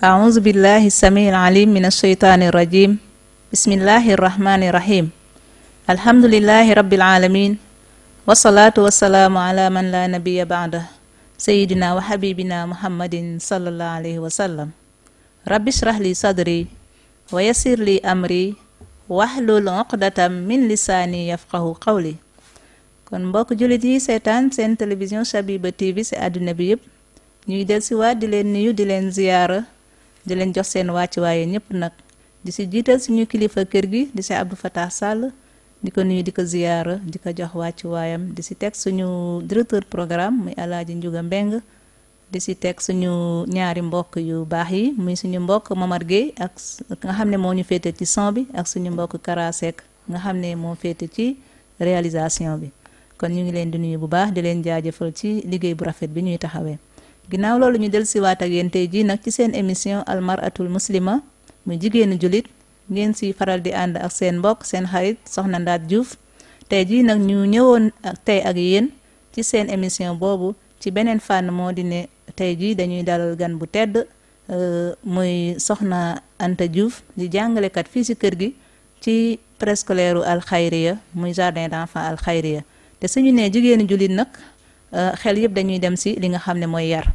أعوذ بالله السميع العليم من الشيطان الرجيم بسم الله الرحمن الرحيم الحمد لله رب العالمين والصلاة والسلام على من لا نبي بعده سيدنا وحبيبنا محمد صلى الله عليه وسلم رب اشرح لي صدري ويسر لي أمري واحلل عقدة من لساني يفقه قولي kon mbokk jullit yi seetaan seen télévision Chabiba TV ci àdduna bi yëpp ñuy del si waat di leen nuyu di leen ziyaara di leen jox seen wàcc waaye ñëpp nag di si jiital suñu kilifa kër gi di si Abdou Fatah Sall di ko nuyu di ko ziyaara di ko jox wàcc waayam di si teg suñu directeur programme muy Alaaji Njuga Mbeng di si teg suñu ñaari mbokk yu baax yi muy suñu mbokk Momar Gueye ak nga xam ne moo ñu féete ci son bi ak suñu mbokk Kara Seck nga xam ne moo féete ci réalisation bi kon ñu ngi leen di nuyu bu baax di leen jaajëfal ci liggéey bu rafet bi ñuy taxawee ginnaaw loolu ñu del siwaat ak yéen tey jii nag ci seen émission almaratul muslima muy jigéenu julit ngeen si faral di ànd ak seen mbokk seen xarit Soxna Ndaat Diouf tey jii nag ñu ñëwoon tey ak yéen ci seen émission boobu ci beneen fànn moo di ne tey jii dañuy dalal gan bu tedd muy Soxna Anta Diouf di jàngalekat fii si kër gi ci préscolaire u Alxayriya muy jardin d'enfants Alxayriya te suñu nee jigéenu jullit nag xel yëpp dañuy dem si li nga xam ne mooy yar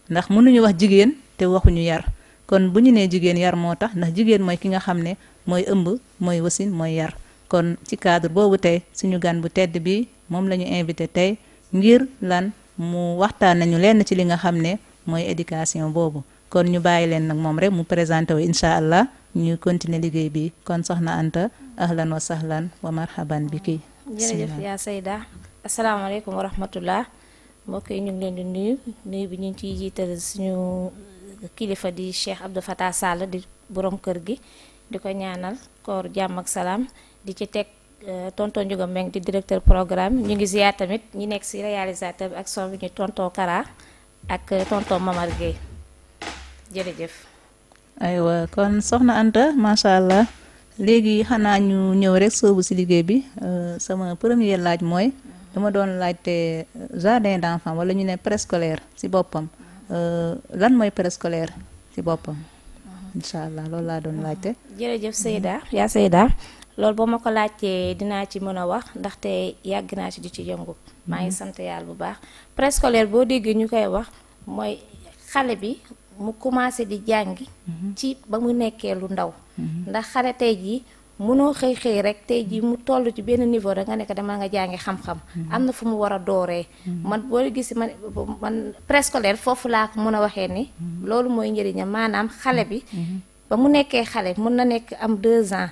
ndax mënuñu wax jigéen te waxuñu yar kon bu ñu nee jigéen yar moo tax ndax jigéen mooy ki nga xam ne mooy ëmb mooy wasin mooy yar kon ci cadre boobu tey suñu gan bu tedd bi moom la ñu invité tey ngir lan mu waxtaan nañu lenn ci li nga xam ne mooy éducation boobu kon ñu bàyyi leen nag moom rek mu présenté wu incha allah ñu continuer liggéey bi kon Soxna Anta ahlan wa sahlan wa marhaban bi kii jërëjëf yaa Sayda asalaamaaleykum wa rahmatullah mbokk yi ñu ngi leen di nuyu bi ñu ngi ciy jiital suñu kilifa di Cheikh Abdou Fatah Sall di borom kër gi di ko ñaanal koor jàmm ak salaam di ci teg tonton Njuga Mbeng di directeur programme ñu ngi ziyaar tamit ñi nekk ci réalisateur bi ak son bi ñu tonton Kara ak tonton Mamar Gueye jërëjëf. aywa kon Soxna Anta macha allah. léegi xanaa ñu ñëw rek soobu ci liggéey bi sama premier laaj mooy dama doon laajte jardin d'enfants wala ñu ne préscolaire ci boppam lan mooy préscolaire ci boppam incha allah loolu laa doon laajte. jërëjëf Sayda yaa Sayda loolu boo ma ko laajtee dinaa ci mën a wax ndaxte yàgg naa ci di ci yëngu maa ngi sant yàlla bu baax préscolaire boo déggee ñu koy wax mooy xale bi mu commencé di jàngi ci ba mu nekkee lu ndaw ndax xale tey jii mënoo xëy rek tey jii mu toll ci benn niveau rek nga nekk dama nga jàngi xam-xam am na fu mu war a dooree man boo gis man préscolaire foofu laa ko mën a waxee ni loolu mooy njëriñam maanaam xale bi ba mu nekkee xale mën na nekk am 2 ans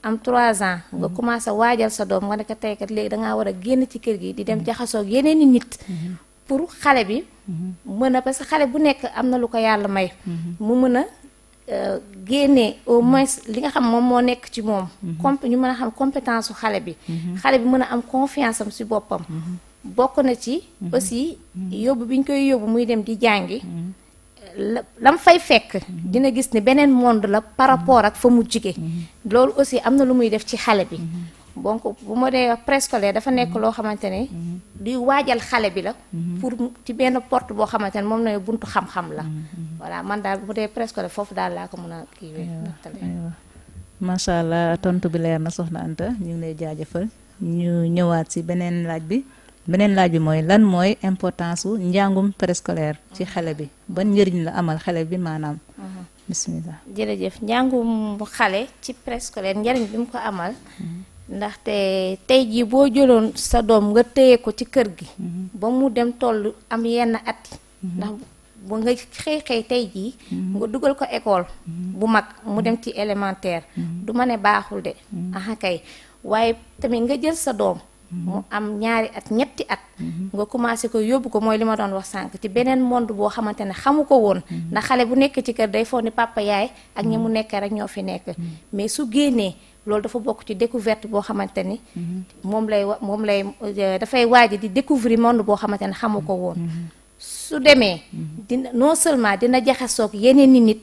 am 3 ans nga commencé waajal sa doom nga nekk tey kat léegi dangaa war a génn ci kër gi di dem jaxasoog yeneen i nit pour xale bi mën a parce que xale bu nekk am na lu ko yàlla may mu mën a génnee au moins li nga xam moom moo nekk ci moom ñu mën a xam compétence su xale bi mën a am confiance am ci boppam bokk na ci aussi yóbbu bi ñu koy yóbbu muy dem di jàngi lam fay fekk dina gis ne beneen monde la par rapport ak fa mu jige loolu aussi am na lu muy def ci xale bi donc bu ma dee préscolaire dafa nekk loo xamante ne di waajal xale bi la pour ci benn porte boo xamante ne moom na buntu xam-xam la voilà man daal bu ma dee préscolaire foofu daal laa ko mën a kiiwee macha allah tontu bi leer na Soxna Anta ñu ngi lay jaajëfal ñu ñëwaat ci beneen laaj bi mooy lan mooy importance su njàngum préscolaire ci xale bi ban njëriñ la amal xale bi maanaam bismillah jërëjëf njàngum xale ci préscolaire njëriñ bi mu ko amal ndaxte tey jii boo jëloon sa doom nga téye ko ci kër gi ba mu dem toll am yenn at ndax bu nga xëy tey jii nga dugal ko école bu mag mu dem ci élémentaire du ma ne baaxul de aha kay waaye tamit nga jël sa doom mu am 2 at 3 at nga commencé ko yóbbu ko mooy li ma doon wax sànq ci beneen monde boo xamante ne xamu ko woon ndax xale bu nekk ci kër day foog ni papa yaay ak ñi mu nekk rek ñoo fi nekk mais su génnee loolu dafa bokk ci découverte boo xamante ni moom lay dafay waaj di découvrir monde boo xamante ne xamu ko woon su demee dina non seulement dina jaxasoog yeneen i nit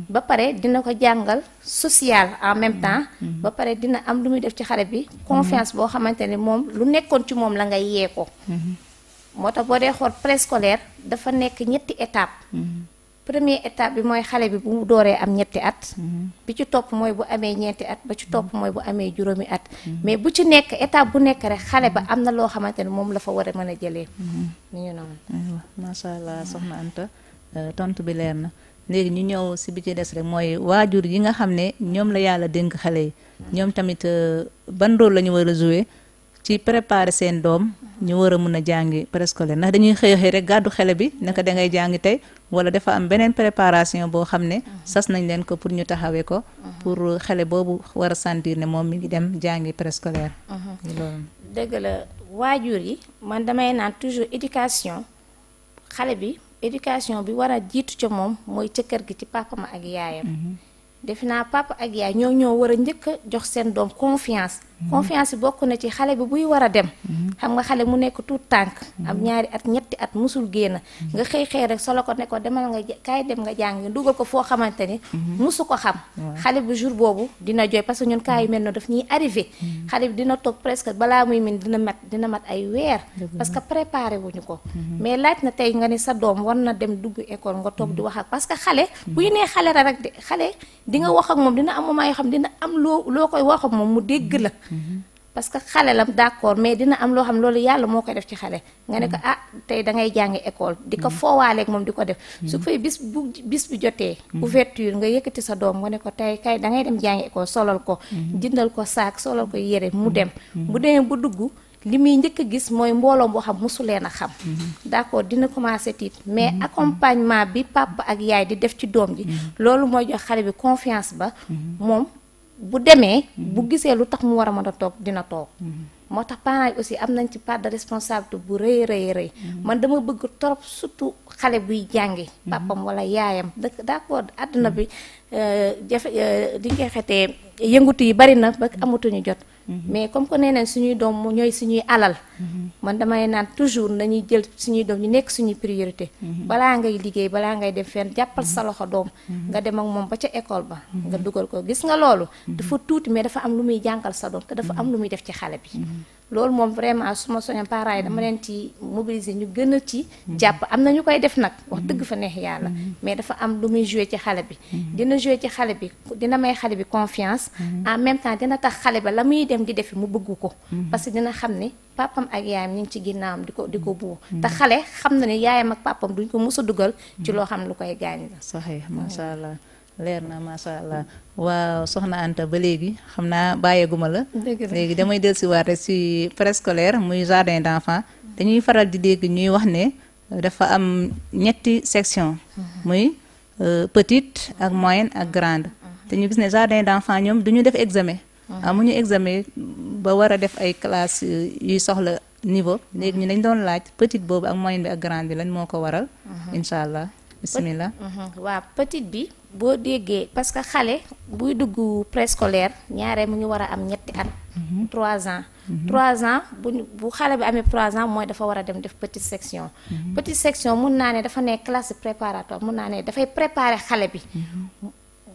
ba pare dina ko jàngal social en même temps ba pare dina am lu muy def ci xale bi confiance boo xamante ne moom lu nekkoon ci moom la ngay yee ko moo tax boo dee xool préscolaire dafa nekk 3 étape première étape bi mooy xale bi bu mu dooree am ñetti at. bi ci topp mooy bu amee ñeenti at ba ci topp mooy bu amee juróomi at. mais bu ci nekk étape bu nekk rek xale ba am na loo xamante ne moom la fa war a mën a jëlee. ni ñu noonu. macha allah soxna Anta tontu bi leer na léegi ñu ñëw si bi ci des rek mooy waajur yi nga xam ne ñoom la yàlla dénk xale yi. ñoom tamit ban rôle la ñu war a jouer ci préparer seen doom ñu war a mun a jàngi préscolaire ndax dañuy xëy xëy rek gàddu xale bi naka da ngay jàngi tey wala dafa am beneen préparation boo xam ne sas nañ leen ko pour ñu taxawee ko pour xale boobu war a sentir ne moom mi ngi dem jàngi préscolaire. loolu dëgg la waajur yi man damay naan toujours éducation xale bi éducation bi war a jiitu ca moom mooy ca kër gi ci papa ma ak yaayam. defe naa papa ak yaay ñoo war a njëkk a jox seen doom confiance. confiance bi bokk na ci xale bi buy war a dem. xam nga xale mu nekk tout tànk am ñaari at ñetti at musul génn. nga xëy rek solo ko ne ko demal nga kaay dem nga jàng dugal ko foo xamante ni. musu ko xam. xale bu jour boobu dina jooy parce que ñun cas yu mel noonu daf ñuy arrivé. xale bi dina toog presque balaa muy min dina mat ay weer. parce que préparé wuñu ko. mais laaj na tey nga ni sa doom war na dem dugg école nga toog di wax ak parce que xale. bu ñu nee xale rek de xale di nga wax ak moom dina am moment yoo xam dina am loo koy wax ak moom mu dégg la. parce que xale la d'accord mais dina am loo xam loolu yàlla moo koy def ci xale nga ne ko tey da ngay jàngi école di ko foowaaleeg moom di ko def su fay bis bi jotee ouverture nga yëkkati sa doom nga ne ko tey kay da ngay dem jàngi école solal ko jëndal ko saak solal ko yére mu dem bu demee bu dugg li muy njëkk a gis mooy mbooloo boo xam mosu leen a xam d'accord dina commencer tiit mais accompagnement bi papa ak yaay di def ci doom ji loolu mooy jox xale bi confiance ba moom bu demee bu gisee lu tax mu war a mën a toog dina toog moo tax parents yi aussi am nañ ci part de responsabilité bu rëy man dama bëgg trop surtout xale buy jàngi papam wala yaayam d'accord àdduna bi jafe di nga xetee yëngutu yi bari na ba amatuñu jot mais comme que nee nañ suñuy doom ñooy suñuy alal man damay naan toujours nañuy jël suñuy doom ñu nekk suñuy priorité balaa ngay liggéey balaa ngay dem fenn jàppal sa loxo doom nga dem ak moom ba ca école ba nga dugal ko gis nga loolu dafa tuuti mais dafa am lu muy jàngal sa doom te dafa am lu muy def ci xale bi loolu moom vraiment su ma soñoon parents yi dama leen ci mobiliser ñu gën a ci jàpp am na ñu koy def nag wax dëgg fa neex yàlla mais dafa am lu muy jouer ci xale bi dina jouer ci xale bi dina may xale bi confiance en même temps dina tax xale ba la muy dem di defi mu bëgg ko parce que dina xam ne papam ak yaayam ñu ngi ci ginnaawam di ko buur te xale xam na ne yaayam ak papam duñ ko mës a dugal ci loo xam lu koy gaañ la saxee macha allah leer na macha allah waaw soxna Anta ba léegi xam naa bàyyeeguma la léegi damay dellusiwaat rek ci préscolaire muy jardin d'enfants dañuy faral di dégg ñuy wax ne dafa am ñetti section muy petite ak moyenne ak grande te ñu gis ne jardin d'enfants ñoom duñu def examen amuñu examen ba war a def ay classe yuy soxla niveau léegi ñu dañ doon laaj petite boobu ak moyenne bi ak grande bi lañ moo ko waral incha allah bismillah waaw petite bi boo déggee parce que xale buy dugg préscolaire ñaare mu ngi war a am ñetti at 3 ans 3 ans bu xale bi amee 3 ans mooy dafa war a dem def petite section petite section mun naa ne dafa nekk classe préparatoire mun naa ne dafay préparer xale bi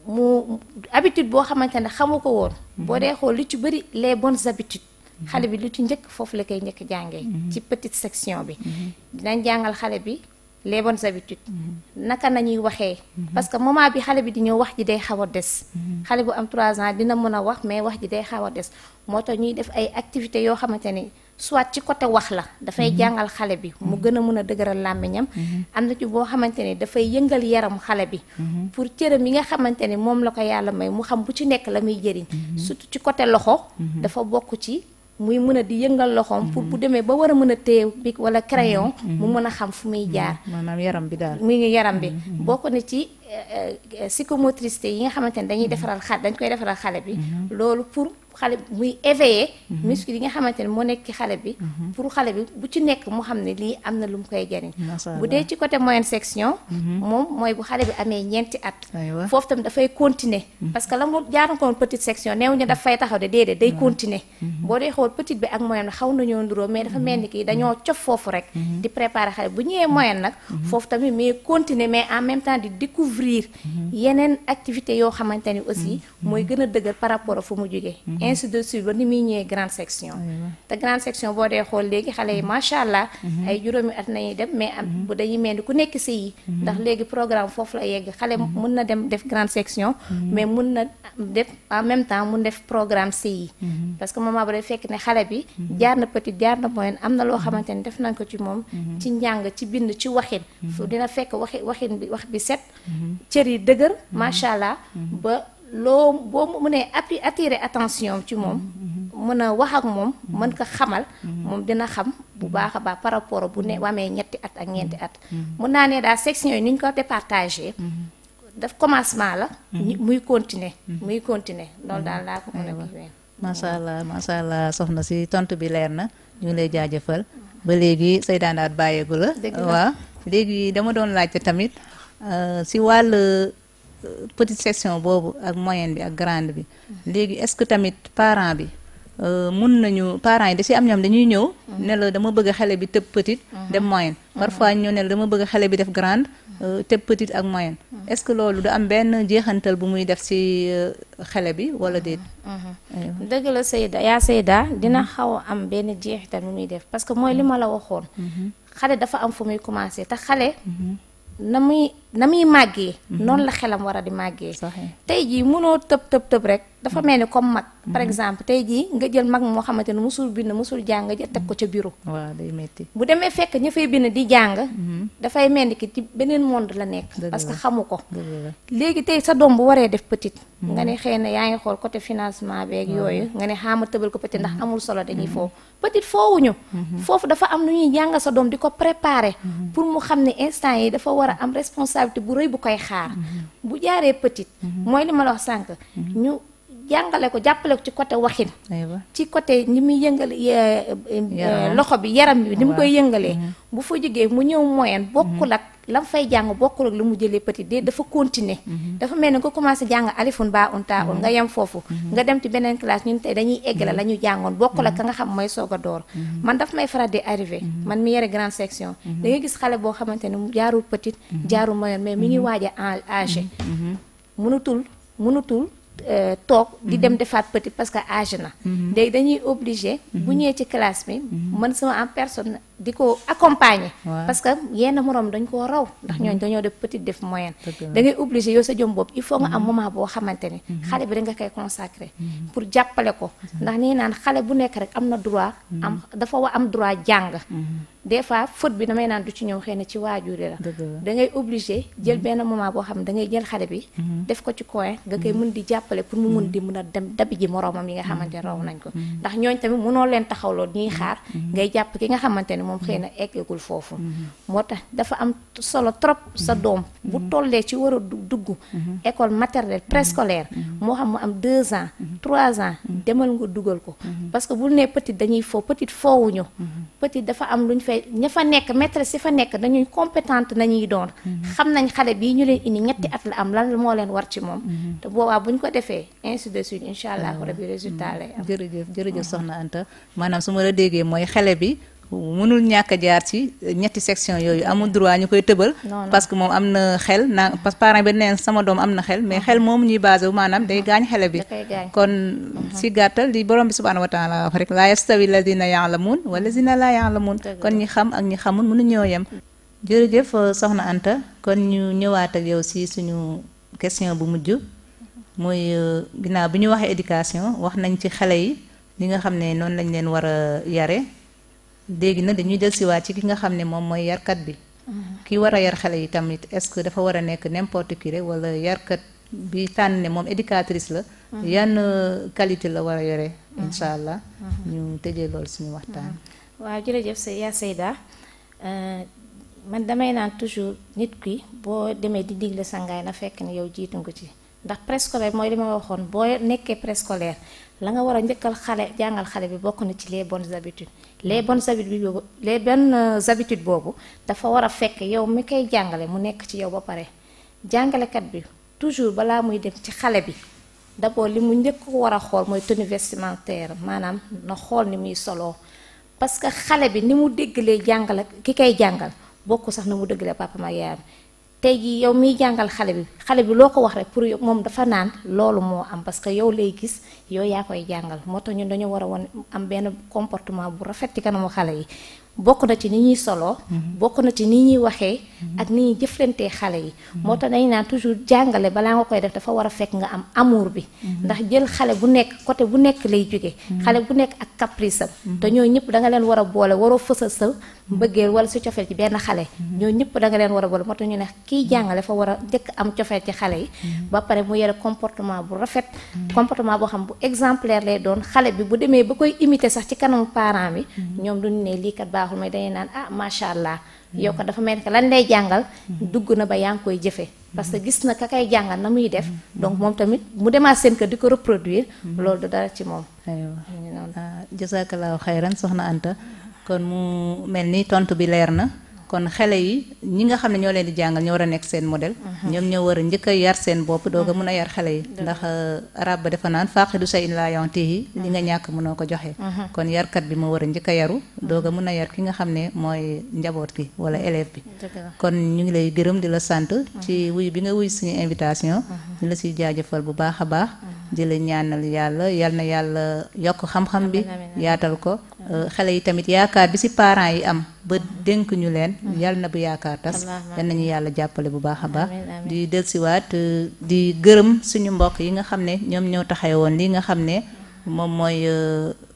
mu habitude boo xamante ne xamu ko woon boo dee xool lu ci bëri les bonnes habitudes xale bi lu ci njëkk foofu la koy njëkk jàngee ci petite section bi dinañ jàngal xale bi les bonnes habitudes naka nañuy waxee parce que moment bi xale bi di ñëw wax ji day xaw a des xale bu am 3 ans dina mën a wax mais wax ji day xaw a des moo tax ñuy def ay activités yoo xamante ni soit ci côté wax la dafay jàngal xale bi mu gën a mën a dëgëral làmmiñam am na ci boo xamante ni dafay yëngal yaram xale bi pour cëram yi nga xamante ni moom la ko yàlla may mu xam bu ci nekk la muy jëriñ surtout ci côté loxo dafa bokk ci muy mën a di yëngal loxoom pour bu demee ba war a mën a téye bic wala crayon mu mën a xam fu muy jaar maanaam yaram bi daal mu ngi yaram bi bokk na ci psychomotricité yi nga xamante ni dañuy defaral dañ koy defaral xale bi loolu pour xale muy éveiller muscle yi nga xamante ne moo nekk ci xale bi pour xale bi bu ci nekk mu xam ne lii am na lu mu koy jariñ bu dee ci côté moyenne section moom mooy bu xale bi amee ñeenti at foofu tam dafay continuer parce que la mu jaaran ko petite section neew ñu daf fay taxaw de déedéet day continuer boo dee xool petite bi ak moyenne xaw nañoo nduroo mais dafa mel ni kii dañoo cof foofu rek di préparer xale bu ñëwee moyenne nag foofu tamit mais continuer mais en même temps di découvrir yeneen activité yoo xamante ni aussi mooy gën a dëgër par rapport a fu mu jógee ainsi de suite ba ni muy ñëwee grande section te grande section boo dee xool léegi xale yi macha allah ay juróomi at nañuy dem mais am bu dañuy mel ni ku nekk si yi ndax léegi programme foofu la yegg xale mun na dem def grande section mais mun na def en même temps mun def programme CI parce que moment ba day fekk ne xale bi jaar na petite jaar na moyenne am na loo xamante ni def nañ ko ci moom ci njàng ci bind ci waxin fu dina fekk waxin bi wax bi set cër yi dëgër macha allah ba loo boo mënee attirer attention ci moom mën a wax ak moom mën ko xamal moom dina xam bu baax a baax par rapport bu ne wamee ñetti at ak ñeenti at mun naa ne daal section yi ni ñu ko départagé daf commencement la muy continuer loolu daal laa ko mën a kiiwee macha allah soxna si tontu bi leer na ñu ngi lay jaajëfal ba léegi Seyda Ndaat bàyyeegu la waaw léegi dama doon laajte tamit si wàll petite section boobu ak moyenne bi ak grande bi léegi est-ce que tamit parent bi mun nañu parents yi da si am ñoom dañuy ñëw ne la dama bëgg xale bi tëb petite dem moyenne parfois ñëw ne la dama bëgg xale bi def grande tëb petite ak moyenne est-ce que loolu du am benn jeexantal bu muy def si xale bi wala déet dëgg la Seyda dina xaw a am benn jeexital bu muy def parce que mooy li ma la waxoon xale dafa am fu muy commencé te xale na muy màggee noonu la xelam war a di màggee tey jii mënoo tëb rek dafa mel ni comme mag par exemple tey jii nga jël mag moo xamante ne musul bind musul jàng nga jël teg ko ca bureau waaw day metti bu demee fekk ña fay bind di jàng dafay mel ni ki ci beneen monde la nekk parce que xamu ko léegi tey sa doom bu waree def petite nga ne xëy na yaa ngi xool côté financement beeg yooyu nga ne xaama tëbal ko petite ndax amul solo dañuy foofu petite foowuñu foofu dafa am lu ñuy jàng sa doom di ko préparer pour mu xam ne instant yi dafa war a am responsabilité bu rëy bu koy xaar bu jaaree petite mooy li ma la wax sànq ñu jàngale ko jàppale ko ci côté waxin ci côté ni muy yëngal loxo bi yaram bi ni mu koy yëngalee bu fa jógee mu ñëw moyenne bokkul ak lam fay jàng bokkul ak lu mu jëlee petit de dafa continuer dafa mel ni nga commencé jàng alifun baa un taa un nga yem foofu nga dem ci beneen classe ñun tey dañuy eggale la ñu jàngoon bokkul ak ka nga xam mooy soog a door man daf may faral di arrivé man mi yore grande section da ngay gis xale boo xamante ne jaarul petite jaarul moyenne mais mi ngi waaj a âgé mënutul toog di dem defaat petit parce que âgé na léegi dañuy obligé bu ñëwee ci classe bi man sama en personne di ko accompagner parce que yenn moroom dañ koo raw ndax ñooñ dañoo def petite def moyenne da ngay obligé yow sa jom bopp il faut nga am moment boo xamante ne xale bi da nga koy consacré pour jàppale ko ndax nii naan xale bu nekk rek am na droit dafa am droit jàng des fois faute bi damay naan du ci ñëw xëy na ci waajur la da ngay obligé jël benn moment boo xam ne da ngay jël xale bi def ko ci coin nga koy mën di jàppale pour mu mun di mën a dem dabi ji moroomam yi nga xamante ne raw nañ ko ndax ñooñ tamit mënoo leen taxawloo ñuy xaar ngay jàpp ki nga xamante ne moom xëy na eggagul foofu moo tax dafa am solo trop sa doom bu tollee ci war a dugg école maternelle préscolaire moo xam mu am 2 ans 3 ans demal nga dugal ko parce que bu nee petite dañuy foo petite foowuñu petite dafa am luñ fay ña fa nekk maîtresse si fa nekk dañuy compétente nañuy doon xam nañ xale bii ñu leen indi ñetti at la am lan moo leen war ci moom te boobaa buñ ko defee ainsi de suite incha allah rabbi résultat lay am jërëjëf soxna Anta maanaam su ma la déggee mooy xale bi mënul ñàkk a jaar ci ñetti section yooyu amul droit ñu koy tëbal parce que moom am na xel parce que parent bi neen sama doom am na xel mais xel moom ñuy basé wu maanaam day gaañ xale bi kon si gàttal li borom bi subhanahu wa taala wax rek laa yastawi alladina yaalamuun walladina laa yaalamuun kon ñi xam ak ñi xamul mënu ñoo yem jërëjëf soxna Anta kon ñu ñëwaat ak yow si suñu question bu mujj mooy ginnaaw bi ñu waxee éducation wax nañ ci xale yi li nga xam ne noonu lañ leen war a yare léegi nag dañuy del siwaat ci ki nga xam ne moom mooy yarkat bi ki war a yar xale yi tamit est-ce que dafa war a nekk n'importe qui rek wala yarkat bi tànn ne moom éducatrice la yan qualité la war a yore incha allah ñu tëjee loolu suñu waxtaan waaw jërëjëf yaa Seyda man damay naan toujours nit ki boo demee di digle sangaay na fekk ne yow jiitu nga ci ndax préscolaire mooy li ma waxoon boo nekkee préscolaire la nga war a njëkkal xale jàngal xale bi bokk na ci les bonnes habitudes les bonnes habitudes boobu dafa war a fekk yow mi koy jàngale mu nekk ci yow ba pare jàngalekat bi toujours balaa muy dem ci xale bi d'abord li mu njëkk ko war a xool mooy tenue vestimentaire maanaam na xool ni muy soloo parce que xale bi ni mu déggalee jàngale ki koy jàngal bokk sax na mu déggalee papa ak yaayam tey jii yow miy jàngal xale bi loo ko wax rek pour moom dafa naan loolu moo am parce que yow lay gis yow yaa koy jàngal moo tax ñun dañoo war a wan am benn comportement bu rafet ci kanamu xale yi bokk na ci ni ñuy soloo bokk na ci ni ñuy waxee ak ni ñuy jëflantee xale yi moo tax dañu naan toujours jàngale balaa nga koy def dafa war a fekk nga am amour bi ndax jël xale bu nekk côté bu nekk lay jóge xale bu nekk ak caprice am te ñoo ñëpp da nga leen war a boole waroo fësal sa mbëggeel wala sa cofeel ci benn xale ñoo ñëpp da nga leen war a boole moo tax ñu ne kiy jàngale fa war a njëkk am cofeel ci xale yi ba pare mu yore comportement bu rafet comportement boo xam bu exemplaire lay doon xale bi bu demee ba koy imiter sax ci kanamu parent bi ñoom duñu ne lii kat baaxul may dañuy naan ah macha allah yow ko dafa mel ni que lan lay jàngal dugg na ba yaa ngi koy jëfe parce que gis na ka kay jàngal na muy def donc moom tamit mu demaat seen kër di ko reproduire loolu du dara ci moom. aywa jazakallahu xayran soxna Anta kon mu mel ni tontu bi leer na kon xale yi ñi nga xam ne ñoo leen di jàngal ñoo war a nekk seen modèle ñoom ñoo war a njëkk a yar seen bopp doog a mun a yar xale yi ndax arab ba defa naan faaqidu shay'in laa yu'tihi li nga ñàkk mënoo ko joxe kon yarkat bi moo war a njëkk a yaru doog a mun a yar ki nga xam ne mooy njaboot gi wala élève bi kon ñu ngi lay gërëm di la sant ci wuy bi nga wuy suñu invitation di la siy jaajëfal bu baax a baax di la ñaanal yàlla yal na yàlla yokk xam-xam bi yaatal ko xale yi tamit yaakaar bi ci parents yi am ba dénk ñu leen yal na bu yaakaar tas yal nañu yàlla jàppale bu baax a baax di delsiwaat di gërëm suñu mbokk yi nga xam ne ñoom ñoo taxawoon li nga xam ne moom mooy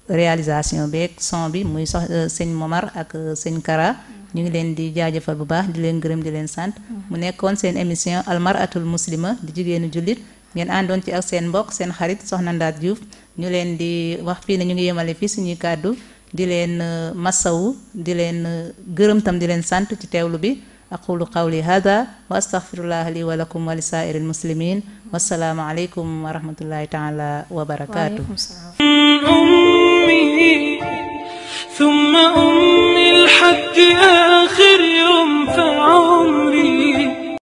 réalisation beeg son bi muy sëñ Momar ak sëñ Kara ñu ngi leen di jaajëfal bu baax di leen gërëm di leen sant mu nekkoon seen émission almaratul muslima di jigéenu jullit ngeen àndoon ci ak seen mbokk seen xarit soxna Ndaat Diouf ñu leen di wax fii ne ñu ngi yemale fii suñuy kàddu di leen massawu di leen gërëm tam di leen sant ci teewlu bi aqulu qawli hada wa astaghfirullah li wa lakum wa li saa'iril muslimin wassalaamu aleykum wa rahmatullahi taala wa barakaatu ثم أم الحق